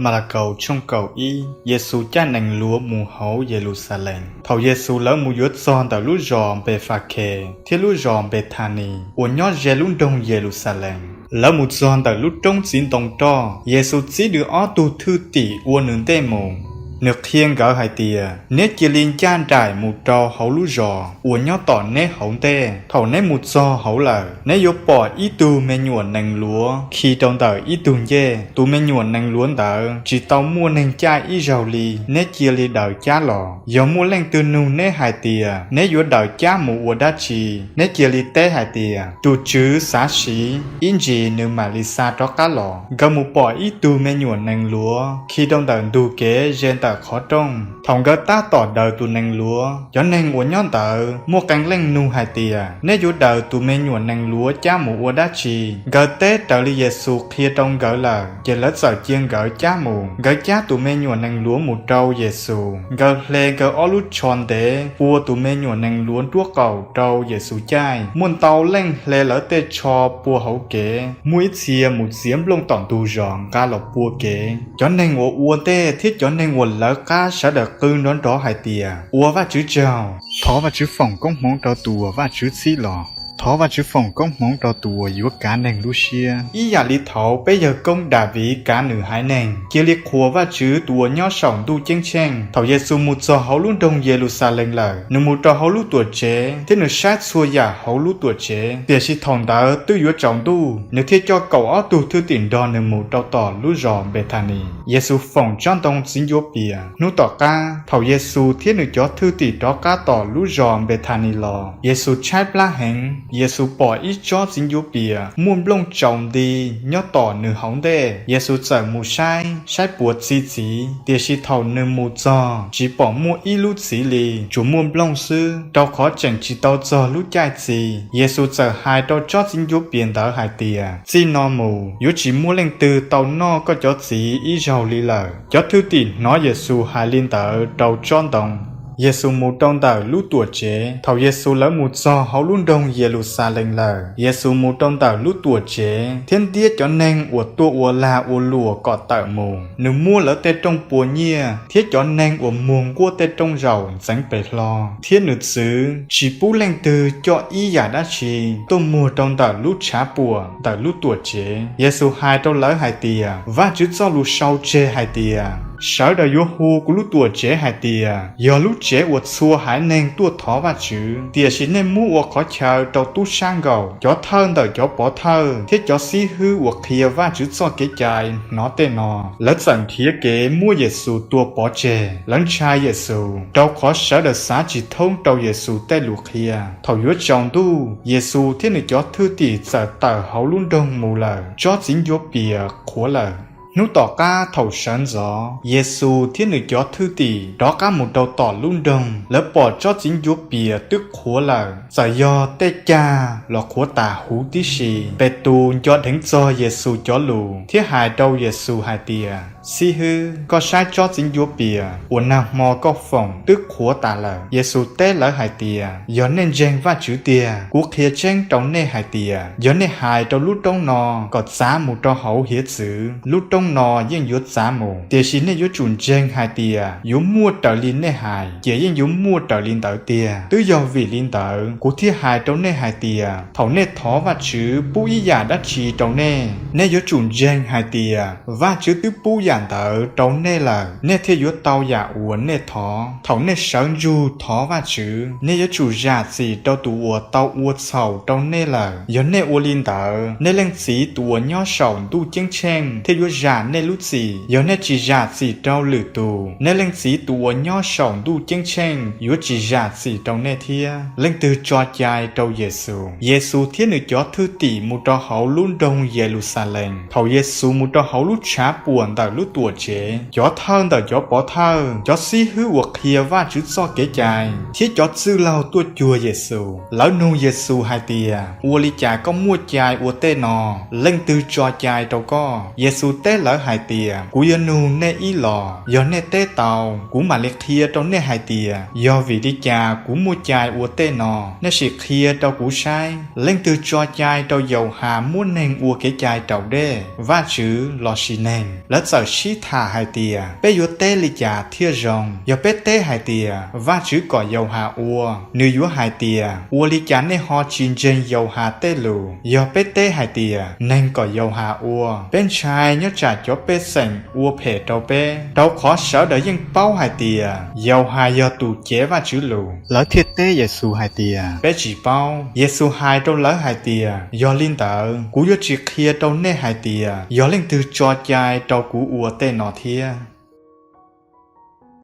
Malakaus tshooj kaum ib. Yexus caj nees luav mus hauv Yeluxalees. Thaum Yexus lawv mus yuav txog ntawm lub zos Npefakhes thiab lub zos Npethanis uas nyob ze lub nroog Yeluxalees, lawv mus txog ntawm lub roob txiv ntoo roj, Yexus txib nws ob tug thwj tim ua nws ntej mus. Nws qhia nkawd hais tias, Neb cia li ncaj nraim mus rau hauv lub zos uas nyob tom neb hauv ntej. Thaum neb mus txog hauv lawm, neb yuav pom ib tug me nyuam nees luav khi rau ntawm ib tug ncej. Tus me nyuam nees luav ntawd tsis tau muaj neeg caij ib zaug li. Neb cia li daws cab los. Yog muaj leej twg nug neb hais tias, Neb yuav daws cab mus ua dab tsi? Neb cia li teb hais tias, Tus Tswv xav siv, ib ntsis nws mam li xa rov qab los. Nkawd mus pom ib tug me nyuam nees luav khi rau ntawm ntug kev ze ntawm qhov rooj. Thaum nkawd tab tom daws tus nees luav, cov neeg uas nyob ntawd muaj qee leej nug hais tias, Neb yuav daws tus me nyuam nees luav cab mus ua dab tsi? Nkawd teb raws li Yexus qhia rau nkawd lawm, ces lawv txawm cia nkawd cab mus. Nkawd cab tus me nyuam nees luav mus rau Yexus. Nkawd hle nkawd ob lub tsho ntev pua tus me nyuam nees luav nruab qaum rau Yexus caij. Muaj ntau leej hle lawv tej tsho pua hauv kev, muaj ib txhia mus txiav nplooj tom ntug zos nqa los pua kev. Cov neeg uas ua ntej thiab cov neeg uas lawv qab sawv daws qw nrov nrov hais tias, Ua Vajtswv tsaug! Thov Vajtswv foom koob hmoov rau tus uas Vajtswv txib los! Thov Vajtswv foom koob hmoov rau tus uas yuav kav neeg lub siab, ib yam li thaud peb yawg koob Daviv kav nws haiv neeg! Cia li qhuas Vajtswv tus uas nyob saum ntuj ceeb tsheej! Thaum Yexus mus txog hauv lub nroog Yeluxalees lawm, nws mus rau hauv lub Tuamtsev thiab nws saib txhua yam hauv lub Tuamtsev. Tiam sis thaum ntawd twb yuav tsaus ntuj, nws thiaj coj kaum ob tug thwj tim nrog nws mus rau tom lub zos Npethanis. Yexus foom tsob ntoo txiv ncuav pias. Hnub tom qab, thaum Yexus thiab nws cov thwj tim rov qab tom lub zos Npethanis los, Yexus tshaib plab heev. Yexus pom ib tsob txiv ncuav pias muaj nplooj tsaus nti nyob tom nws hauv ntej. Yexus txawm mus saib, saib puas txi txiv. Tiam sis thaum nws mus txog, tsis pom muaj ib lub txiv li, tsuas muaj nplooj xwb, rau qhov tseem tsis tau txog lub caij txi. Yexus txawm hais rau tsob txiv ncuav pias ntawd hais tias, Txij no mus, yuav tsis muaj leej twg tau noj koj cov txiv ib zaug li lawm. Cov thwj tim hnov Yexus hais li ntawd rau tsob ntoo, Yexus mus rau ntawm lub Tuamtsev. Thaum Yexus lawv mus txog hauv lub nroog Yeluxalees lawm, Yexus mus rau ntawm lub Tuamtsev thiab ntiab cov neeg uas tuaj ua lag ua luam kom tawm mus. Nws muab lawv tej rooj pua nyiaj thiab cov neeg uas muag nquab tej rooj zaum ntxeev pes hlo, thiab nws txwv tsis pub leej twg coj ib yam dab tsi tuaj muag rau ntawm lub tshav puam ntawm lub Tuamtsev. Yexus hais rau lawv hais tias, Vajtswv txoj lus sau tseg hais tias, Sawv daws yuav hu kuv lub Tuamtsev hais tias, yog lub tsev uas txhua haiv neeg tuaj thov Vajtswv. Tiam sis nej muab ua qhov chaw rau tub sab nkaum. Cov thawj ntawm cov pov thawj thiab cov xib hwb uas qhia Vajtswv txoj Kev cai hnov tej no, lawv txawm nrhiav kev muab Yexus tua pov tseg. Lawv ntshai Yexus, rau qhov sawv daws xav tsis thoob rau Yexus tej lus qhia. Thaum yuav tsaus ntuj, Yexus thiab nws cov thwj tim txawm tawm hauv lub nroog mus lawm, tsob txiv ncuav pias qhuav lawm. Hnub tom qab thaum sawv ntxov, Yexus thiab nws cov thwj tim rov qab mus rau tom lub nroog. Lawv pom tsob txiv ncuav pias twb qhuav lawm, txawm yog tej cag los qhuav tas huv tib si. Petus nco dheev txog Yexus cov lus thiab hais rau Yexus hais tias, Xib hwb, koj saib tsob txiv ncuav pias uas nag hmo koj foom twb qhuav tas lawm. Yexus teb lawv hais tias, Yog nej ntseeg Vajtswv tiag, kuv qhia tseeb rau nej hais tias, yog nej hais rau lub roob no kom txav mus rau hauv hiav txwv, lub roob no yeej yuav txav mus. Tiam sis nej yuav tsum ntseeg hais tias yuav muaj raws li nej hais, ces yeej yuav muaj raws li ntawd tiag. Twb yog vim li ntawd, kuv thiaj hais rau nej hais tias, thaum nej thov Vajtswv pub ib yam dab tsi rau nej, nej yuav tsum ntseeg hais tias Vajtswv twb pub yam ntawd rau nej lawm, nej thiaj yuav tau yam uas nej thov. Thaum nej sawv ntsug thov Vajtswv, nej yuav tsum zam txim rau tus uas tau ua txhaum rau nej lawm. Yog nej ua li ntawd, nej Leej Txiv tus uas nyob saum ntuj ceeb tsheej thiaj yuav zam nej lub txim. Yog nej tsis zam txim rau lwm tus, nej Leej Txiv tus uas nyob saum ntuj ceeb tsheej yuav tsis zam txim rau nej thiab. Leej twg tso cai rau Yexus? Yexus thiab nws cov thwj tim mus rau hauv lub nroog Yeluxalees. Thaum Yexus mus rau hauv lub tshav puam ntawm Tuam Tsev, cov thawj ntawm cov pov thawj, cov xib hwb uas qhia Vajtswv txoj Kev cai, thiab cov txwj laug tuaj cuag Yexus. Lawv nug Yexus hais tias, Ua li cas koj muaj cai ua tej no? Leej twg tso cai rau koj? Yexus teb lawv hais tias, Kuv yuav nug nej ib los, yog nej teb tau, kuv mam li qhia rau nej hais tias, yog vim li cas kuv muaj cai ua tej no. Nej sim qhia rau kuv saib, leej twg tso cai rau Yauhas muab neeg ua kev cai raus dej, Vajtswv lossis neeg? Lawv txawm sib tham hais tias, Peb yuav teb li cas thiaj zoo? Yog peb teb hais tias, Vajtswv kom Yauhas ua, nws yuav hais tias, Ua li cas nej ho tsis ntseeg Yauhas tej lus? Yog peb teb hais tias, Neeg kom Yauhas ua, peb ntshai nyob tsam cov pej xeem ua phem rau peb, rau qhov sawv daws yeej paub hais tias Yauhas yog tus cev Vajtswv lus. Lawv thiaj teb Yexus hais tias, Peb tsis paub. Yexus hais rau lawv hais tias, Yog li ntawd, kuv yuav tsis qhia rau nej hais tias, yog leej twg tso cai rau kuv ua tej no thiab.